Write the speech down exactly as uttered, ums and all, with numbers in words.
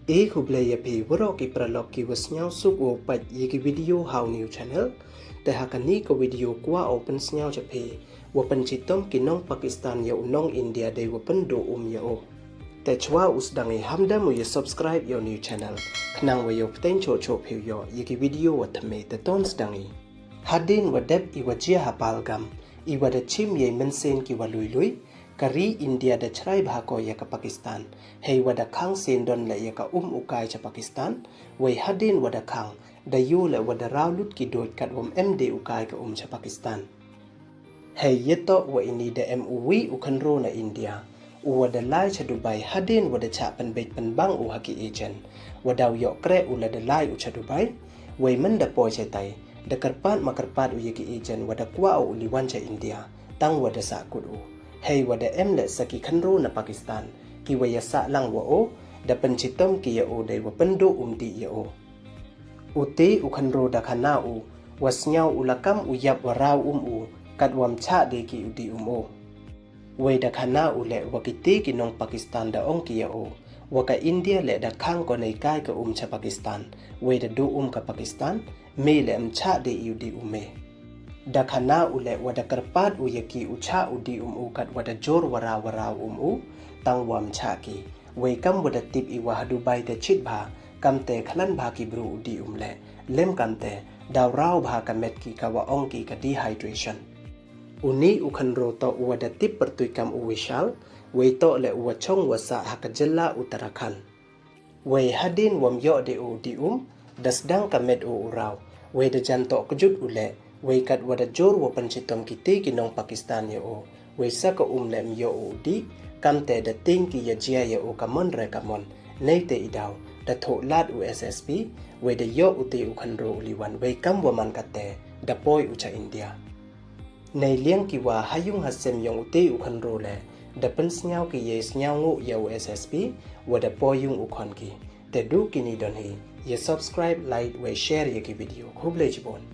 E khublei ya phi waroh ki paralok ki wa sniawsuk wow pait ya ki video ha u new channel. Te ha kani ka video kwah o pynsniaw cha phi, wa pynchitom ki nong Pakistan ya u nong India dei wa pynduh um ya o. Te chwa u sdang i, hamdam u ya subscribe ya u new channel, khnang wa yow pteng choh choh phi u yoh ya ki video wa thymme. Te ton sdang i. Hadien wa dep i wa jia ha Pahalgam, i wa da chim ya i mynsiem ki wa lui lui, ka ri India da chrai bha ko ya ka Pakistan, hei wa da khang sien don leh ya ka um u kai cha Pakistan. Wei hadien wa da khang, da yoh leh wa da raw lut ki doid kat wam em de u kai ka um cha Pakistan. Hei ya toh wa ini da em u wi u khynro na India, u wa da lai cha Dubai hadien wa da chah pynbeit pynbang u ha ki agent, wa daw yoh kreh u la da lai u cha Dubai. Wei man da poi cha tai, da kyrpad ma kyrpad u ya ki agent wa da kwah u u liwan cha India, tang wa da sah kut u. Hei wa da em leh sa ki khynro na Pakistan, ki wa ya sah lang wa o, da pynchitom ki ya o dei wa pynduh um dih ya o. U te u khynro da khana u, wa sniaw u la kam u yap wa raw um u, kat wam chah de ki u dih um o. Wei da khana u leh wa ki te ki nong Pakistan da ong ki ya o, wa ka India leh da khang ko nei kai ka um cha Pakistan, wei da duh um ka Pakistan, me leh em chah de i u dih um me. Da khana u leh wa da kyrpad u ya ki u chah u dih um u kat wa da jur wa raw wa raw um u, tang wam chah ki. Wei kam wa da tip i wa ha Dubai te chit bha, kam te khlan bha ki bru u dih um leh, lem kam te, daw raw bha ka met ki ka wa ong ki ka dehydration. Uni u khynro toh u wa da tip pyrtuit kam u Vishal, wei toh leh u wa chong wa sah ha ka jylla Uttarakhand. Wei hadien wam yoh de u dih um, da sdang ka met u u raw, wei da jan toh kjut u leh, wei kat wa da jur wa pynchitom ki te ki nong Pakistan ya o, wei sa ka um leh em yoh u dih, kam te da ting ki ya jia ya o ka mon re ka mon. Nei te i daw, da thoh lad u S S P, wei da yoh u te u khynro u liwan, wei kam wa man kat te, da poi u cha India. Nei liang ki wa ha yung ha sem yong u te u khynro leh, da pynsniaw ki ya i sniawnguh ya u S S P, wa da poi yung u khon ki. Te du kini don hi, ya subscribe, like, wei share ya ki video. Khublei chibun.